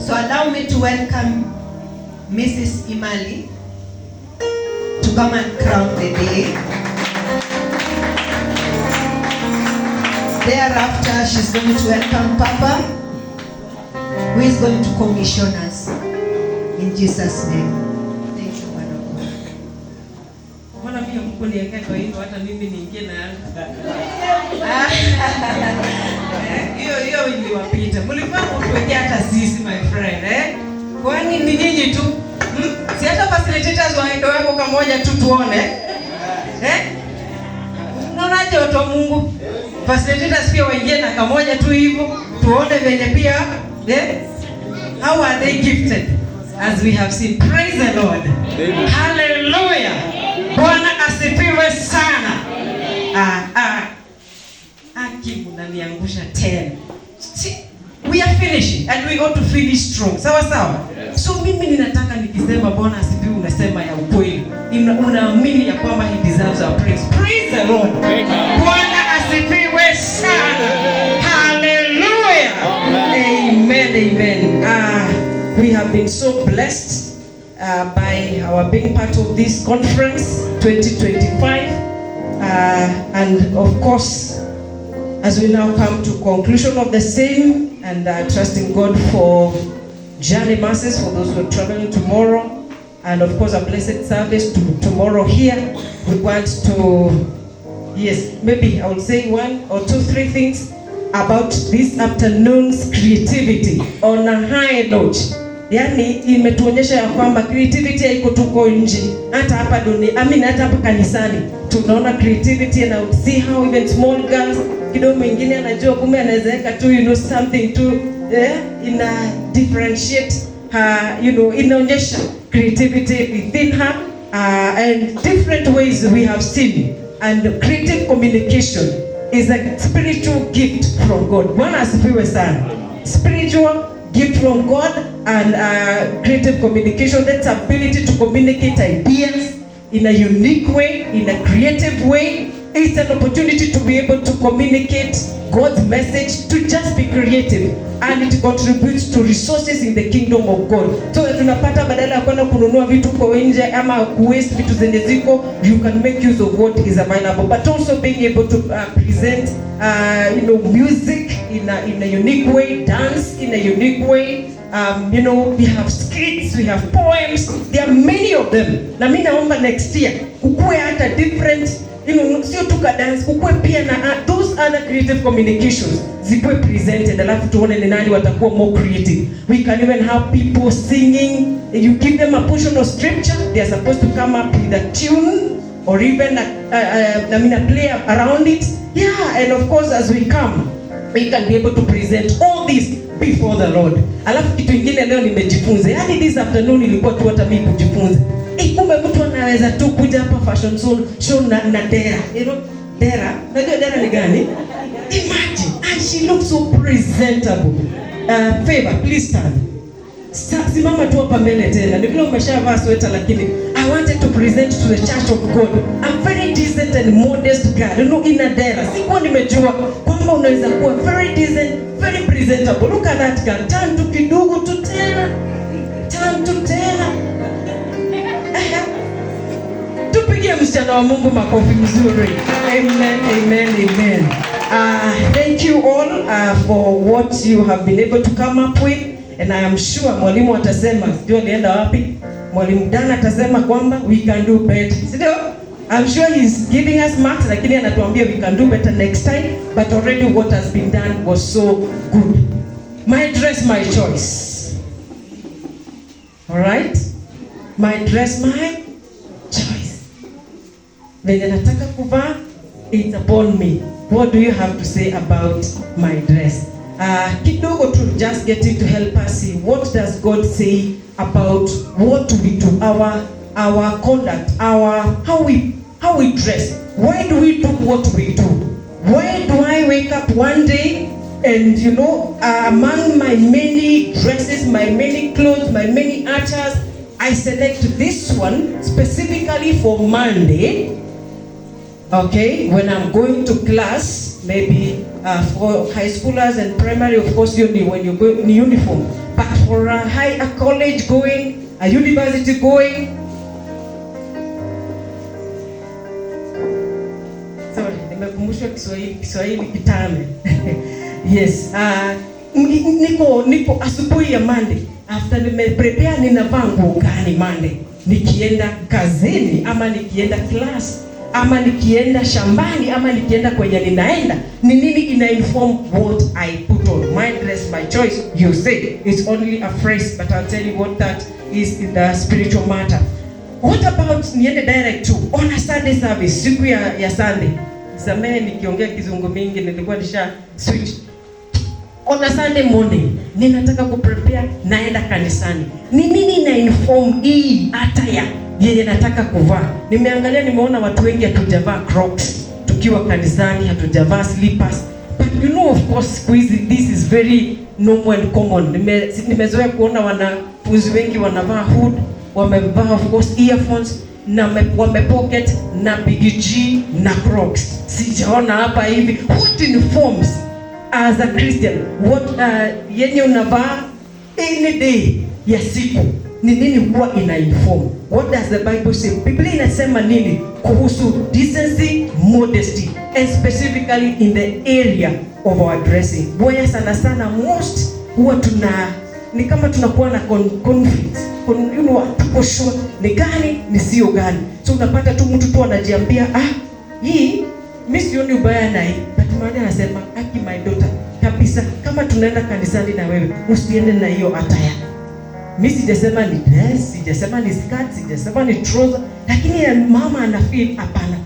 So allow me to welcome Mrs. Imali to come and crown the day. Thereafter, she's going to welcome Papa, who is going to commission us. In Jesus' name. Thank you, man of God. Mbona mimi hamkuniwekea kwa hivyo hata mimi niingie na yangu? Hiyo hiyo iliwapita. Mlikuwa mtuwekea hata sisi, my friend, eh? Kwani ni nyinyi tu? Si hata facilitators waende wako kamoja tu tuone. Eh? Unaonaje, watu wa Mungu? Facilitators pia waingie na kamoja tu hivyo tuone venye pia, eh? How are they gifted, as we have seen. Praise the Lord. Hallelujah. Bwana asifiwe sana. Ah, ah. Aki mnaniangusha tena. See, we are finishing and we ought to finish strong. Sawa sawa. So mimi ninataka nikisema Bwana asifiwe unasema ya ukweli. Unaamini ya kwamba he deserves our praise. Praise the Lord. Bwana asifiwe sana. Hallelujah. Amen. Amen. Ah, we have been so blessed by our being part of this conference 2025. And of course, as we now come to conclusion of the same and trusting God for journey mercies for those who are traveling tomorrow, and of course a blessed service tomorrow here, we want to, yes, maybe I will say one or two, three things about this afternoon's creativity on a high note. Yaani imetuonyesha ya kwamba creativity haiko tuko nje, hata hapa dunia, I mean, hata hapa kanisani tunaona creativity, and I would see how even small girls, kidogo mwingine anajua kumbe anaweza weka tu something to ina differentiate her, inaonyesha creativity within her, and different ways we have seen. And creative communication is a spiritual gift from God. Bwana asifiwe sana. Spiritual gift from God and creative communication, that's ability to communicate ideas in a unique way, in a creative way. It's an opportunity to be able to communicate God's message, to just be creative, and it contributes to resources in the kingdom of God. So tunapata badala ya kwenda kununua vitu kwa nje ama kuwaste vitu zenye ziko, you can make use of what is available, but also being able to present music in a unique way, dance in a unique way. We have skits, we have poems. There are many of them. Na mimi naomba next year kukue hata different, sio tu ka dance, kukue pia na those other creative communications zikuwe presented, alafu tuone ni nani watakuwa more creative. We can even have people singing. You give them a portion of scripture, they are supposed to come up with a tune or even I mean, a play around it. Yeah, and of course as we come, we can be able to present all this before the Lord. Alafu kitu ingine leo nimejifunza, yaani this afternoon ilikuwa tu hata mimi kujifunza. Eh, kumbe mtu anaweza tu kuja hapa fashion show na dera. You know, dera. Unajua dera ni gani? Imagine, and she looks so presentable. Favor, please stand. Simama tu hapa mbele tena. Ni vile umeshavaa sweta, lakini I wanted to present to the church of God a very decent and modest girl. In a dera. Sikuwa nimejua kwamba unaweza kuwa very decent, very presentable. Look at that girl. Turn tu kidogo tu tena. Turn tu tena. Ehe. Tupigie msichana wa Mungu makofi mzuri. Amen, amen, amen. Thank you all for what you have been able to come up with, and I am sure mwalimu atasema, sijui alienda wapi. Mwalimu Dan atasema kwamba we can do better. Si ndio? I'm sure he's giving us marks, lakini anatuambia we can do better next time, but already what has been done was so good. My dress, my choice. All right? My dress, my choice. Venye nataka kuvaa, it's upon me. What do you have to say about my dress? Kidogo tu, just getting to help us see what does God say about what we do, our conduct, our how we dress. Why do we do what we do? Why do I wake up one day and among my many dresses, my many clothes, my many attires, I select this one specifically for Monday? Okay, when I'm going to class, maybe for high schoolers and primary, of course, you need when you go in uniform. But for a college going, a university going, sorry, nimekumbushwa Kiswahili kitame. Yes, niko asubuhi ya Monday. After nime prepare, ninavaa nguo gani Monday? Nikienda kazini ama nikienda class ama nikienda shambani ama nikienda kwenye ninaenda, ni nini ina inform what I put on? My dress, my choice, you say. It's only a phrase, but I'll tell you what that is in the spiritual matter. What about niende direct to on a Sunday service, siku ya Sunday? Samehe nikiongea kizungu mingi, nilikuwa nisha switch. On a Sunday morning, ninataka kuprepare, naenda kanisani. Ni nini ina inform hii attire yenye nataka kuvaa? Nimeangalia, nimeona watu wengi hatujavaa Crocs tukiwa kanisani, hatujavaa slippers. But you know, of course, siku hizi this is very normal and common. Nimezoea kuona wanafunzi wengi wanavaa hood, wamevaa of course earphones na wamepocket na Big G na Crocs. Sijaona hapa hivi. What informs as a Christian, what yenye unavaa any day ya siku ni nini huwa ina inform? What does the Bible say? Biblia inasema nini kuhusu decency, modesty, and specifically in the area of our dressing? Where sana sana most huwa tuna ni kama tunakuwa na conflict. Tuko sure ni gani ni sio gani. So unapata tu mtu tu anajiambia, hii mimi sioni ubaya na hii. But mama anasema, aki my daughter, kabisa kama tunaenda kanisani na wewe usiende na hiyo attire. Mimi sijasema ni dress, sijasema ni skirt, sijasema ni trouser, lakini mama ana feel hapana.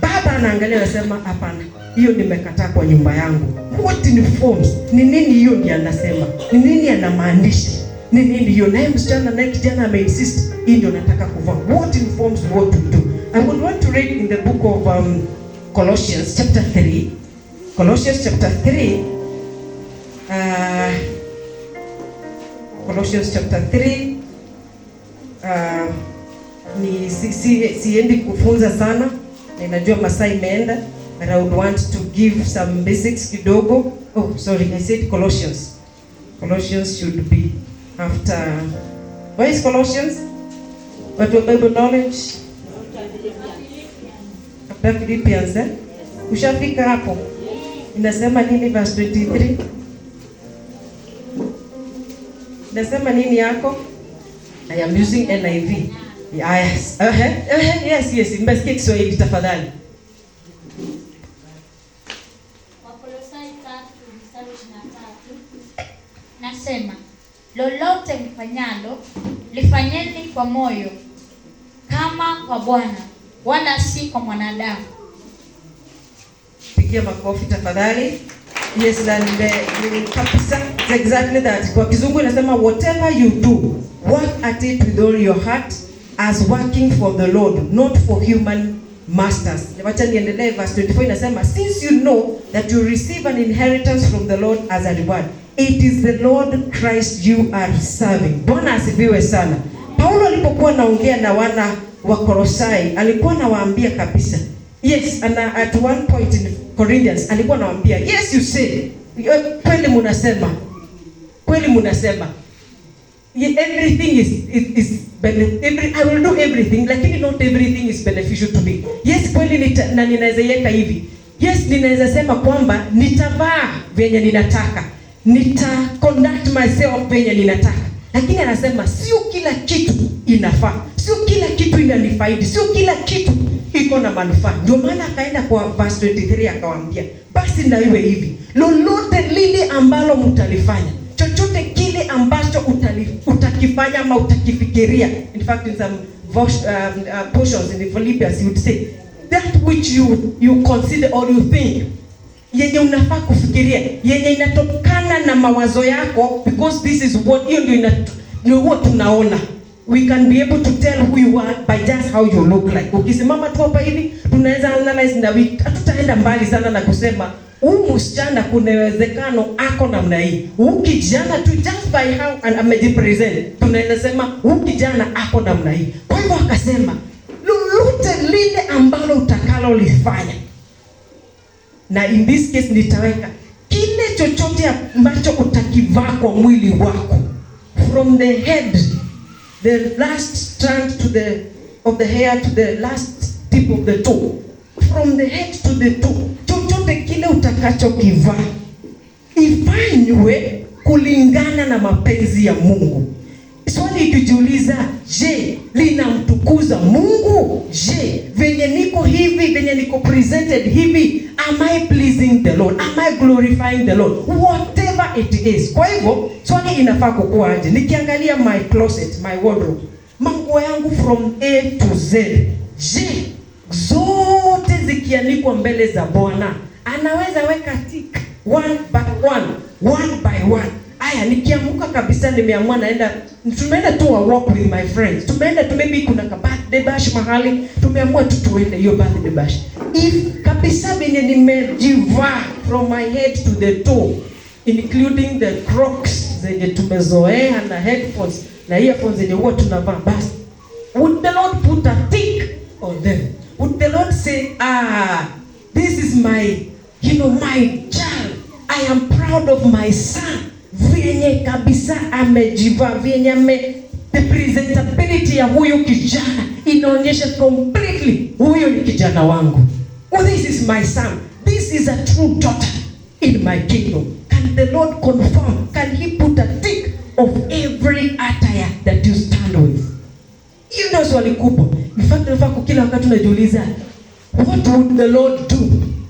Baba anaangalia anasema hapana, hiyo nimekataa kwa nyumba yangu. What informs? Ni nini hiyo ndiye anasema? Ni nini anamaanisha? Ni nini hiyo? Naye msichana naye kijana ameinsist, hii ndio nataka kuvaa. What informs what to do? I would want to read in the book of Colossians chapter 3. Colossians chapter 3. Colossians chapter 3. Ni siendi kufunza sana, ninajua masaa imeenda, but I would want to give some basics kidogo. Oh, sorry, I said Colossians. Colossians should be after. Where is Colossians? What your Bible knowledge? After Philippians, eh? Ushafika hapo? Inasema nini verse 23? Inasema nini yako? I am using NIV. Yes. Yes. Nimesikia Kiswahili tafadhali. Wakolosai 3:23. Nasema, lolote mfanyalo, lifanyeni kwa moyo kama kwa Bwana, wala si kwa mwanadamu. Pigia makofi tafadhali. Yes, na kabisa, it's exactly that. Kwa kizungu inasema whatever you do, work at it with all your heart as working for the Lord, not for human masters. Wacha niendelee verse 24 inasema since you know that you receive an inheritance from the Lord as a reward, it is the Lord Christ you are serving. Bwana asifiwe sana. Paulo alipokuwa anaongea na wana wa Kolosai, alikuwa anawaambia kabisa. Yes, and at one point in Corinthians alikuwa anawaambia, yes you say, kweli mnasema. Kweli mnasema. Everything is I will do everything, lakini not everything is beneficial to me. Yes, kweli na ninaweza iweka hivi. Yes, ninaweza sema kwamba nitavaa venye ninataka. Nita conduct myself venye ninataka. Lakini anasema sio kila kitu inafaa. Sio kila kitu inanifaidi. Sio kila kitu iko na manufaa. Ndio maana akaenda kwa verse 23 akawaambia, basi na iwe hivi. Lolote lile ambalo mtalifanya, chochote kile ambacho utakifanya ama utakifikiria. In fact, in some portions in the Philippians, he would say, that which you consider or you think, yenye unafaa kufikiria, yenye inatokana na mawazo yako, because this is what, hiyo ndio huwa tunaona. We can be able to tell who you are by just how you look like. Ukisimama tu hapa hivi, tunaweza analyze na hatutaenda mbali sana na kusema huyu msichana kuna uwezekano ako namna hii. Huyu kijana tu just by how amejipresent, tunaweza sema huyu kijana ako namna hii. Kwa hivyo akasema lolote lile ambalo utakalolifanya, na in this case nitaweka kile chochote ambacho utakivaa kwa mwili wako, From the head, the last strand to the of the hair to the last tip of the toe. From the head to the toe. Chochote kile utakachokivaa ifanywe kulingana na mapenzi ya Mungu. Swali ikijiuliza, je, linamtukuza Mungu? Je, venye niko hivi, venye niko presented hivi, am I pleasing the Lord? Am I glorifying the Lord? Whatever it is. Kwa hivyo, swali inafaa kukuwa aje? Nikiangalia my closet, my wardrobe, manguo yangu from A to Z, je, zote zikianikwa mbele za Bwana, anaweza weka tick one by one, one by one. Aya, nikiamuka kabisa nimeamua naenda, tumeenda tu a walk with my friends. Tumeenda tu, maybe kuna ka birthday bash mahali, tumeamua tu tuende hiyo birthday bash. If kabisa venye nimejivaa from my head to the toe, including the Crocs zenye tumezoea na headphones na earphones zenye huwa tunavaa, basi would the Lord put a tick on them? Would the Lord say, "Ah, this is my child. I am proud of my son. Vyenye kabisa amejivaa, vyenye the presentability ya huyu kijana inaonyesha completely huyu ni kijana wangu. Oh, this is my son. This is a true daughter in my kingdom." Can the Lord confirm? Can he put a tick of every attire that you stand with? Hiyo ndio swali kubwa. In fact, nafaa kila wakati unajiuliza, what would the Lord do?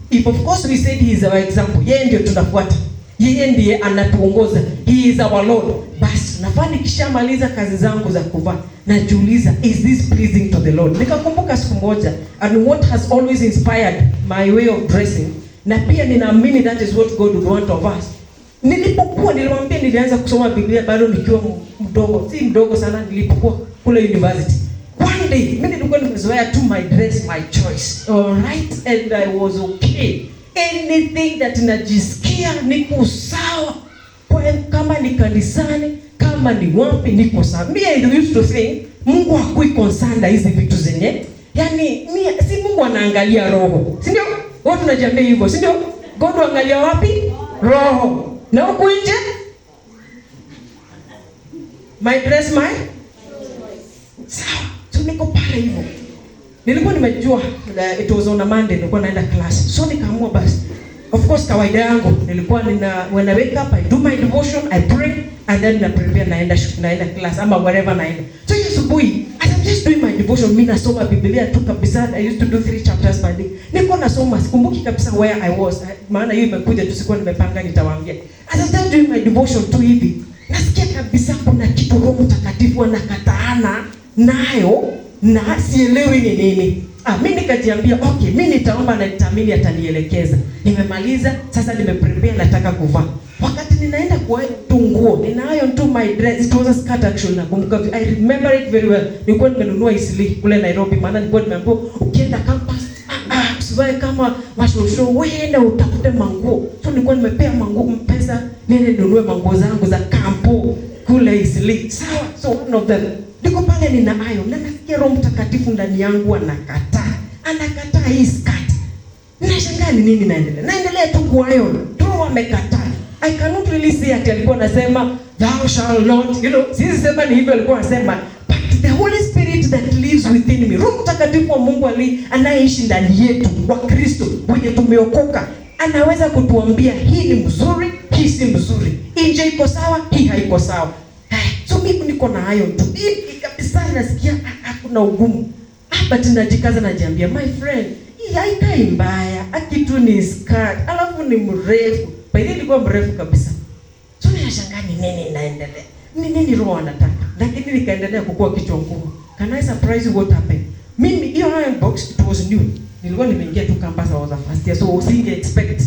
If of course we said he is our example, yeye ndio tunafuata. Yeye ndiye anatuongoza. He is our Lord. Basi nafaa nikishamaliza kazi zangu za kuvaa, najiuliza, is this pleasing to the Lord? Nikakumbuka siku moja, and what has always inspired my way of dressing, na pia ninaamini that is what God would want of us. Nilipokuwa, niliwaambia nilianza kusoma Biblia bado nikiwa mdogo, si mdogo sana, nilipokuwa kule university. One day, mimi nilikuwa nimezoea tu my dress, my choice. All right, and I was okay. Anything that najisikia niko sawa. Kwa kama ni kanisani, kama ni wapi, niko sawa. Me, I used to think Mungu hakui concerned na hizi vitu zenye. Yaani mi, si Mungu anaangalia roho. Si ndio? Watu tunajiambia hivyo, si ndio? God huangalia wapi? Roho. Na huku nje? My dress, my sawa. So niko pale hivyo. Nilikuwa nimejua it was on a Monday, nilikuwa naenda class. So nikaamua basi. Of course kawaida yangu nilikuwa nina, when I wake up, I do my devotion, I pray and then na prepare, naenda class ama wherever naenda. So hiyo asubuhi, as I'm just doing my devotion, mimi nasoma Biblia tu kabisa. I used to do three chapters per day. Niko nasoma, sikumbuki kabisa where I was. Maana hiyo imekuja tu, sikuwa nimepanga nitawaambia. As I started doing my devotion tu hivi, nasikia kabisa kuna kitu Roho Mtakatifu anakataana nayo na sielewi ni nini. Ah, mimi nikajiambia, okay, mimi nitaomba na nitaamini atanielekeza. Nimemaliza, sasa nimeprepare, nataka kuvaa. Wakati ninaenda kwa tu nguo, ninayo tu my dress, it was a skirt actually, nakumbuka, I remember it very well. Nilikuwa nimenunua Eastleigh kule Nairobi, maana nilikuwa nimeambiwa ukienda campus, usivae kama mashosho, wewe utafute manguo. So nilikuwa nimepea manguo pesa, niende ninunue manguo zangu za kampo kule Eastleigh. Sawa, so one of them, niko pale nina iron na nasikia Roho Mtakatifu ndani yangu anakataa. Anakataa hii skirt. Nashangaa ni nini naendelea. Naendelea tu ku iron. Roho amekataa. I cannot really say ati alikuwa anasema "Thou shalt not." Sisi sema ni hivyo alikuwa anasema, but the Holy Spirit that lives within me, Roho Mtakatifu wa Mungu ali anayeishi ndani yetu wa Kristo wenye tumeokoka, anaweza kutuambia hii ni mzuri, hii si mzuri. Nje iko sawa, hii haiko sawa. So mimi niko na hayo tu. Hii kabisa nasikia hakuna ugumu. Ah, but najikaza, najiambia, "My friend, hii haikai mbaya. Akitu ni skirt, alafu ni mrefu." By the way, ilikuwa mrefu kabisa. So ninashangaa ni nini inaendelea. Ni nini Roho anataka? Lakini nikaendelea kukua kichwa ngumu. Can I surprise you what happened? Mimi hiyo iron box, it was new. Nilikuwa nimeingia tu campus, I was a first year, so usinge expect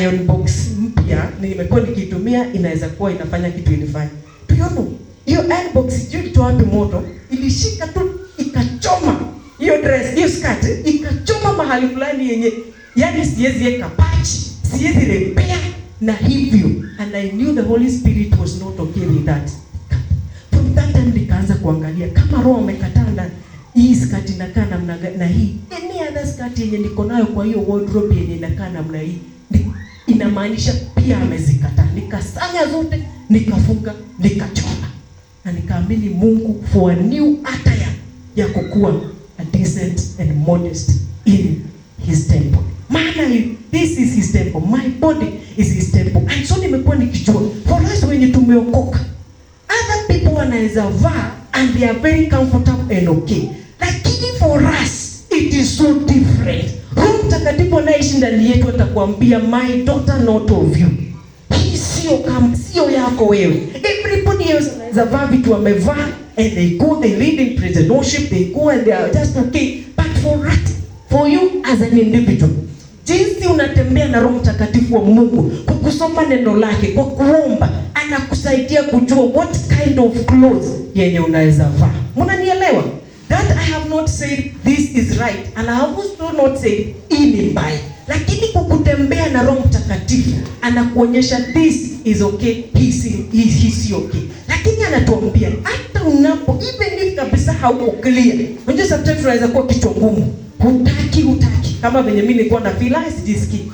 iron box mpya nimekuwa nikiitumia inaweza kuwa inafanya kitu ilifanya. Do you know? Hiyo iron box, sijui ilitoa wapi moto, ilishika tu ikachoma hiyo dress, hiyo skirt ikachoma mahali fulani yenye yani siwezi weka patch, siwezi repair na hivyo, and I knew the Holy Spirit was not okay with that. From that time nikaanza kuangalia kama Roho amekataa na hii skirt inakaa namna gani, na hii any other skirt yenye niko nayo kwa hiyo wardrobe yenye inakaa namna hii inamaanisha pia amezikataa. Nikasanya zote, nikafunga, nikachoma. And Tutaamini Mungu for a new attire ya kukuwa a decent and modest in his temple. Maana this is his temple. My body is his temple. And so nimekuwa nikijua for us wenye tumeokoka, other people wanaweza vaa and they are very comfortable and okay, lakini for us it is so different. Roho Mtakatifu anaishi ndani yetu atakwambia, my daughter, not of you. Hii sio kama sio yako wewe. Everybody else anaweza vaa vitu wamevaa and they go, they lead in praise and worship, they go and they are just okay. But for us, for you as an individual, jinsi unatembea na Roho Mtakatifu wa Mungu kwa kusoma neno lake, kwa kuomba, anakusaidia kujua what kind of clothes yenye unaweza vaa. Mnanielewa? That I have not said this is right and I have also not said hii ni mbaya, lakini kwa kutembea na Roho Mtakatifu anakuonyesha this is okay, hii si okay. Lakini anatuambia hata unapo, even if kabisa hauko clear, unajua sometimes unaweza kuwa kichwa ngumu, hutaki kama venye mimi nilikuwa na feel sijisikii.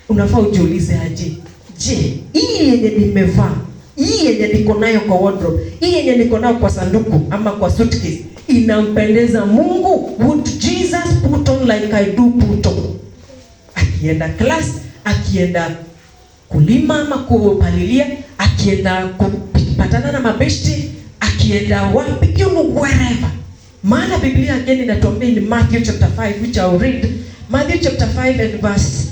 Unafaa ujiulize aje, je, hii yenye nimevaa, hii yenye niko nayo kwa wardrobe, hii yenye niko nayo kwa sanduku ama kwa suitcase inampendeza Mungu? Would Jesus put on like I do put on? Akienda class, akienda kulima ama kupalilia, akienda kupatana na mabeshte, akienda wapi, you know, wherever. Maana Biblia again inatuambia in Matthew chapter 5, which I'll read. Matthew chapter 5 and verse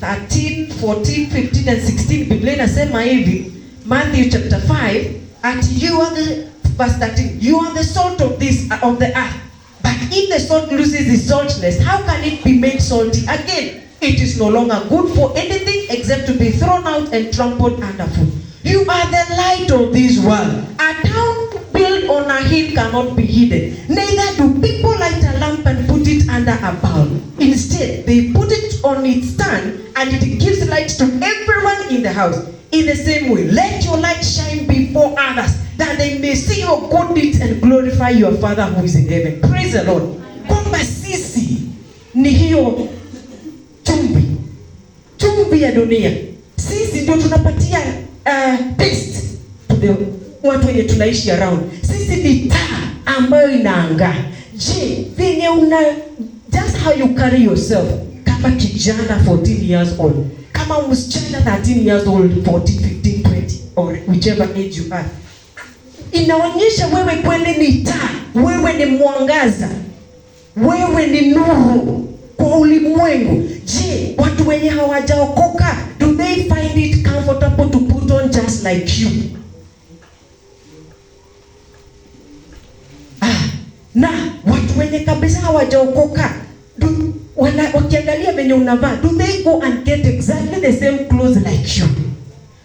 13, 14, 15 and 16. Biblia inasema hivi, Matthew chapter 5, at you are the, verse 13, you are the salt of this of the earth. But if the salt loses its saltness, how can it be made salty again? It is no longer good for anything except to be thrown out and trampled underfoot. You are the light of this world. A town built on a hill cannot be hidden. Neither do people light a lamp and put it under a bowl. Instead, they put it on its stand and it gives light to everyone in the house. In the same way, let your light shine before others, that they may see your good deeds and glorify your Father who is in heaven. Praise the Lord. Kwamba sisi ni hiyo chumvi, chumvi ya dunia. Sisi ndio tunapatia taste to the watu wenye tunaishi around. Sisi ni taa ambayo inaangaa. Je, venye una, just how you carry yourself kama kijana 14 years old, kama msichana 13 years old, 14, 15, 20 or whichever age you are, inaonyesha wewe kweli ni taa, wewe ni mwangaza, wewe ni nuru kwa ulimwengu. Je, watu wenye hawajaokoka, do they find it comfortable to put on just like you? Na watu wenye kabisa hawajaokoka, wakiangalia venye unavaa, do they go and get exactly the same clothes like you?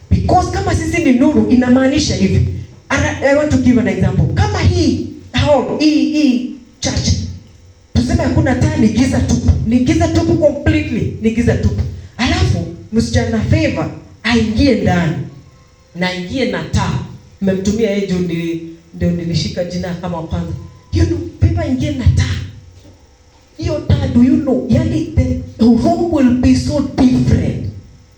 Because kama sisi ni nuru, inamaanisha hivi. I want to give an example. Kama hii hall, hii church, tuseme hakuna taa, ni giza tupu. Ni giza tupu completely, ni giza tupu. Alafu msichana Favor aingie ndani na aingie na taa. Mmemtumia yeye juu ndio nilishika jina kama kwanza. You know, Favor aingie na taa. Hiyo taa, do you know? Yani the room will be so different.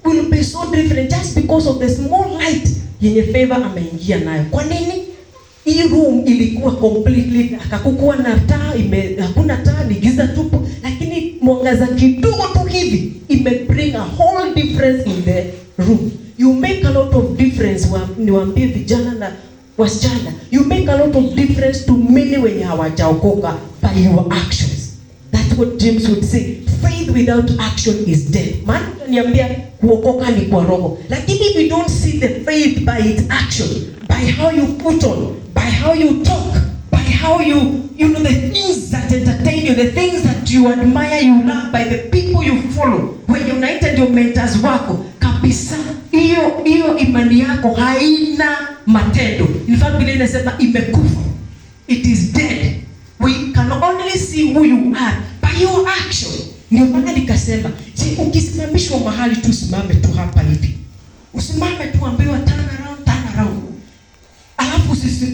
Will be so different just because of the small light yenye Favor ameingia nayo. Kwa nini? Hii room ilikuwa completely hakukuwa na taa, hakuna taa, ni giza tupu, lakini mwangaza kidogo tu hivi ime bring a whole difference in the room. You make a lot of difference, niwaambie vijana na wasichana, you make a lot of difference to many wenye hawajaokoka by your actions. That's what James would say. Faith without action is dead. Maana utaniambia kuokoka ni kwa roho, lakini if you don't see the faith by its action, by how you put on, by how you talk, by how you know, the things that entertain you, the things that you admire, you love, by the people you follow, when united your mentors wako kabisa, hiyo imani yako haina matendo. In fact, Biblia inasema imekufa. It is dead. We can only see who you are by your action. Ndio maana nikasema, je, ukisimamishwa mahali tu usimame tu hapa hivi. Usimame tu ambiwa turn around, turn around. Alafu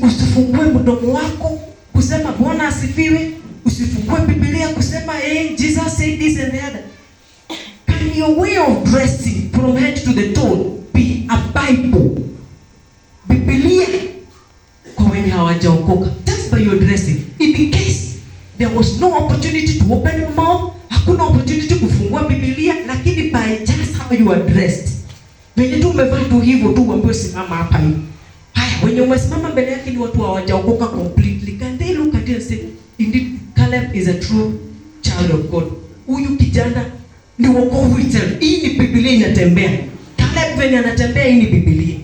usifungue mdomo wako kusema Bwana asifiwe, usifungue Biblia kusema hey, Jesus said this and the other. Can your way of dressing from head to the toe be a Bible? Biblia kwa wenye hawajaokoka, just by your dressing, in case there was no opportunity to open your mouth, hakuna opportunity kufungua Biblia, lakini by just how you are dressed, venye tu umevaa tu hivyo tu, uambiwe simama hapa hivi. Haya, wenye umesimama mbele yake ni watu hawajaokoka completely. Can they look at you and say, "Indeed, Caleb is a true child of God. Huyu kijana ni wokovu itself. Hii ni Biblia inatembea. Caleb venye anatembea, hii ni Biblia."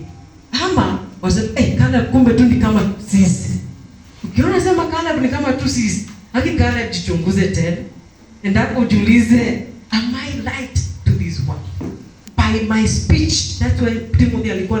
Ama wasema, "Eh, Caleb kumbe tu ni kama sisi." Ukiona sema Caleb ni kama tu sisi, haki Caleb, jichunguze tena. Endapo ujiulize, "Am I light to this world by my speech?" That's why Timothy alikuwa na